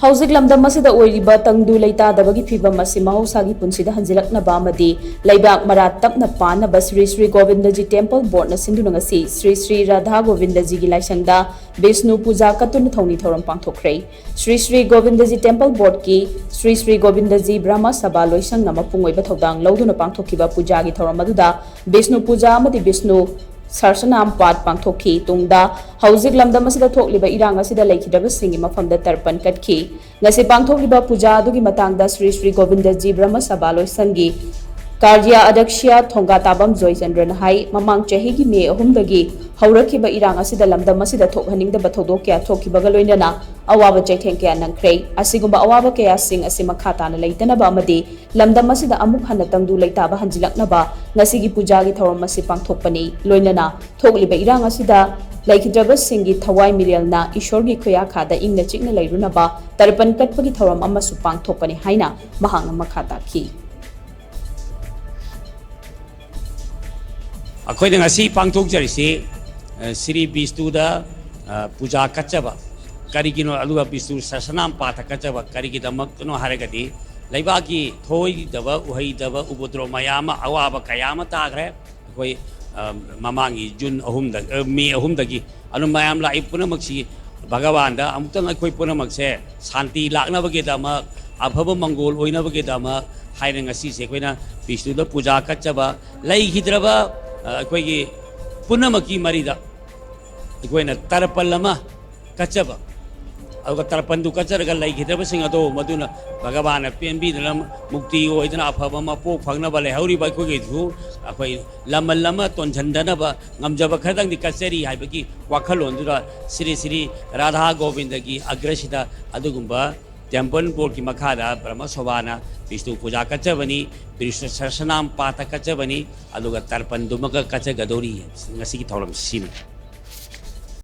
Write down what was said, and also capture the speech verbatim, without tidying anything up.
ꯍꯧꯖꯤꯛ ꯂꯝꯗꯝ ꯑꯁꯤꯗ ꯑꯣꯏꯔꯤꯕ ꯇꯪꯗꯨ ꯂꯩꯇꯥꯗꯕꯒꯤ ꯐꯤꯕꯝ ꯑꯁꯤ ꯃꯍꯧꯁꯥꯒꯤ ꯄꯨꯟꯁꯤꯗ ꯍꯟꯖꯤꯜꯂꯛꯅꯕ ꯑꯃꯗꯤ ꯂꯩꯕꯥꯛ ꯃꯔꯥ ꯇꯞꯅ ꯄꯥꯟꯅꯕ ꯁ꯭ꯔꯤ ꯁ꯭ꯔꯤ ꯒꯣꯕꯤꯟꯗꯖꯤ ꯇꯦꯝꯄꯜ ꯕꯣꯔꯗꯅ ꯁꯤꯟꯗꯨꯅ ꯉꯁꯤ ꯁ꯭ꯔꯤ ꯁ꯭ꯔꯤ ꯔꯥꯙꯥ ꯒꯣꯕꯤꯟꯗꯖꯤꯒꯤ ꯂꯥꯏꯁꯪꯗ ꯕꯤꯁꯅꯨ ꯄꯨꯖꯥ ꯀꯠꯇꯨꯅ ꯊꯧꯅꯤ ꯊꯧꯔꯝ ꯄꯥꯡꯊꯣꯛꯈ꯭ꯔꯦ꯫ ꯁ꯭ꯔꯤ ꯁ꯭ꯔꯤ ꯒꯣꯕꯤꯟꯗꯖꯤ ꯇꯦꯝꯄꯜ ꯕꯣꯔꯗꯀꯤ ꯁ꯭ꯔꯤ ꯁ꯭ꯔꯤ ꯒꯣꯕꯤꯟꯗꯖꯤ ꯕ꯭ꯔꯍꯃ ꯁꯚꯥ ꯂꯣꯏꯁꯪꯅ ꯃꯄꯨꯡ ꯑꯣꯏꯕ ꯊꯧꯗꯥꯡ ꯂꯧꯗꯨꯅ ꯄꯥꯡꯊꯣꯛꯈꯤꯕ ꯄꯨꯖꯥꯒꯤ ꯊꯧꯔꯝ ꯑꯗꯨꯗ ꯕꯤꯁꯅꯨ ꯄꯨꯖꯥ ꯑꯃꯗꯤ ꯕꯤꯁꯅꯨ ꯁꯔꯁꯅꯥꯝ ꯄꯥꯠ ꯄꯥꯡꯊꯣꯛꯈꯤ꯫ ꯇꯨꯡꯗ ꯍꯧꯖꯤꯛ ꯂꯝꯗꯝ ꯑꯁꯤꯗ ꯊꯣꯛꯂꯤꯕ ꯏꯔꯥꯡ ꯑꯁꯤꯗ ꯂꯩꯈꯤꯗ꯭ꯔꯕꯁꯤꯡꯒꯤ ꯃꯐꯝꯗ ꯇꯔꯄꯟ ꯀꯠꯈꯤ꯫ ꯉꯁꯤ ꯄꯥꯡꯊꯣꯛꯂꯤꯕ ꯄꯨꯖꯥ ꯑꯗꯨꯒꯤ ꯃꯇꯥꯡꯗ ꯁ꯭ꯔꯤ ꯁ꯭ꯔꯤ ꯒꯣꯕꯤꯟꯗꯖꯤ ꯕ꯭ꯔꯍꯃ ꯁꯚꯥ ꯂꯣꯏꯁꯪꯒꯤ ꯀꯥꯔꯖꯤꯌꯥ ꯑꯗꯛꯁꯤꯌꯥ ꯊꯣꯡꯒꯥ ꯇꯥꯕꯝ ꯖꯣꯏꯆꯟꯗ꯭ꯔꯅ ꯍꯥꯏ, ꯃꯃꯥꯡ ꯆꯍꯤꯒꯤ ꯃꯦ ꯑꯍꯨꯝꯗꯒꯤ ꯍꯧꯔꯛꯈꯤꯕ ꯏꯔꯥꯡ ꯑꯁꯤꯗ ꯂꯝꯗꯝ ꯑꯁꯤꯗ ꯊꯣꯛꯍꯟꯅꯤꯡꯗꯕ ꯊꯧꯗꯣꯛ ꯀꯌꯥ ꯊꯣꯛꯈꯤꯕꯒ ꯂꯣꯏꯅꯅ ꯑꯋꯥꯕ ꯆꯩꯊꯦꯡ ꯀꯌꯥ ꯅꯪꯈ꯭ꯔꯦ꯫ ꯑꯁꯤꯒꯨꯝꯕ ꯑꯋꯥꯕ ꯀꯌꯥꯁꯤꯡ ꯑꯁꯤ ꯃꯈꯥ ꯇꯥꯅ ꯂꯩꯇꯅꯕ ꯑꯃꯗꯤ ꯂꯝꯗꯝ ꯑꯁꯤꯗ ꯑꯃꯨꯛ ꯍꯟꯅ ꯇꯪꯗꯨ ꯂꯩꯇꯥꯕ ꯍꯟꯖꯤꯜꯂꯛꯅꯕ ꯉꯁꯤꯒꯤ ꯄꯨꯖꯥꯒꯤ ꯊꯧꯔꯝ ꯑꯁꯤ ꯄꯥꯡꯊꯣꯛꯄꯅꯤ꯫ ꯂꯣꯏꯅꯅ ꯊꯣꯛꯂꯤꯕ ꯏꯔꯥꯡ ꯑꯁꯤꯗ ꯂꯩꯈꯤꯗ꯭ꯔꯕꯁꯤꯡꯒꯤ ꯊꯋꯥꯏ ꯃꯤꯔꯦꯜꯅ ꯏꯁꯣꯔꯒꯤ ꯈꯨꯌꯥꯈꯥꯗ ꯏꯪꯅ ꯆꯤꯛꯅ ꯂꯩꯔꯨꯅꯕ ꯇꯔꯄꯟ ꯀꯠꯄꯒꯤ ꯊꯧꯔꯝ ꯑꯃꯁꯨ ꯄꯥꯡꯊꯣꯛꯄꯅꯤ ꯍꯥꯏꯅ ꯃꯍꯥꯛꯅ ꯃꯈꯥ ꯇꯥꯈꯤ꯫ ꯑꯩꯈꯣꯏꯅ ꯉꯁꯤ ꯄꯥꯡꯊꯣꯛꯆꯔꯤꯁꯤ, ꯑ, ꯁ꯭ꯔꯤ ꯕꯤꯁꯅꯨꯗ, ꯑ, ꯄꯨꯖꯥ ꯀꯠꯆꯕ꯫ ꯀꯔꯤꯒꯤꯅꯣ? ꯑꯗꯨꯒ ꯕꯤꯁꯅꯨ ꯁꯍꯁ꯭ꯔꯅꯥꯝ ꯄꯥꯊ ꯀꯠꯆꯕ ꯀꯔꯤꯒꯤꯗꯃꯛꯇꯅꯣ ꯍꯥꯏꯔꯒꯗꯤ, ꯂꯩꯕꯥꯛꯀꯤ ꯊꯣꯏꯗꯕ ꯎꯍꯩꯗꯕ ꯎꯄꯗ꯭ꯔꯣ ꯃꯌꯥꯝ ꯑꯃ, ꯑꯋꯥꯕ ꯀꯌꯥ ꯑꯃ ꯇꯥꯈ꯭ꯔꯦ꯫ ꯑꯩꯈꯣꯏ, ꯑ, ꯃꯃꯥꯡꯒꯤ ꯖꯨꯟ ꯑꯍꯨꯝꯗ, ꯑ, ꯃꯦ ꯑꯍꯨꯝꯗꯒꯤ ꯑꯗꯨ ꯃꯌꯥꯝ ꯂꯥꯛꯏ ꯄꯨꯝꯅꯃꯛꯁꯤ ꯚꯒꯋꯥꯟꯗ ꯑꯃꯨꯛꯇꯪ ꯑꯩꯈꯣꯏ ꯄꯨꯝꯅꯃꯛꯁꯦ ꯁꯥꯟꯇꯤ ꯂꯥꯛꯅꯕꯒꯤꯗꯃꯛ, ꯑꯐꯕ ꯃꯪꯒꯣꯜ ꯑꯣꯏꯅꯕꯒꯤꯗꯃꯛ ꯍꯥꯏꯅ ꯉꯁꯤꯁꯦ ꯑꯩꯈꯣꯏꯅ ꯕꯤꯁꯅꯨꯗ ꯄꯨꯖꯥ ꯀꯠꯆꯕ, ꯂꯩꯈꯤꯗ꯭ꯔꯕ, ꯑ, ꯑꯩꯈꯣꯏꯒꯤ ꯄꯨꯝꯅꯃꯛꯀꯤ ꯃꯔꯤꯗ ꯑꯩꯈꯣꯏꯅ ꯇꯔꯄꯜ ꯑꯃ ꯀꯠꯆꯕ, ꯑꯗꯨꯒ ꯇꯔꯄꯟꯗꯨ ꯀꯠꯆꯔꯒ ꯂꯩꯈꯤꯗ꯭ꯔꯕꯁꯤꯡ ꯑꯗꯣ ꯃꯗꯨꯅ ꯚꯒꯋꯥꯟꯅ ꯄꯦꯟꯕꯤꯗꯨꯅ ꯃꯨꯛꯇꯤ ꯑꯣꯏꯗꯨꯅ ꯑꯐꯕ ꯃꯄꯣꯛ ꯐꯪꯅꯕ ꯂꯩꯍꯧꯔꯤꯕ ꯑꯩꯈꯣꯏꯒꯤꯁꯨ ꯑꯩꯈꯣꯏ ꯂꯃꯜ ꯑꯃ ꯇꯣꯟꯁꯤꯟꯗꯅꯕ ꯉꯝꯖꯕ ꯈꯔꯗꯪꯗꯤ ꯀꯠꯆꯔꯤ ꯍꯥꯏꯕꯒꯤ ꯋꯥꯈꯜꯂꯣꯟꯗꯨꯗ ꯁ꯭ꯔꯤ ꯁ꯭ꯔꯤ ꯔꯥꯙꯥ ꯒꯣꯕꯤꯟꯗꯒꯤ ꯑꯒ꯭ꯔꯁꯤꯗ ꯑꯗꯨꯒꯨꯝꯕ ꯇꯦꯝꯄꯜ ꯕꯣꯔꯗꯀꯤ ꯃꯈꯥꯗ ꯕ꯭ꯔꯍꯃ ꯁꯣꯚꯥꯅ ꯕꯤꯁꯅꯨ ꯄꯨꯖꯥ ꯀꯠꯆꯕꯅꯤ, ꯕꯤꯁꯅꯨ ꯁꯍꯁ꯭ꯔꯅꯥꯝ ꯄꯥꯊ ꯀꯠꯆꯕꯅꯤ, ꯑꯗꯨꯒ ꯇꯔꯄꯟꯗꯨꯃꯒ ꯀꯠꯆꯒꯗꯧꯔꯤ꯫ ꯉꯁꯤꯒꯤ ꯊꯧꯔꯝ ꯁꯤꯅꯤ꯫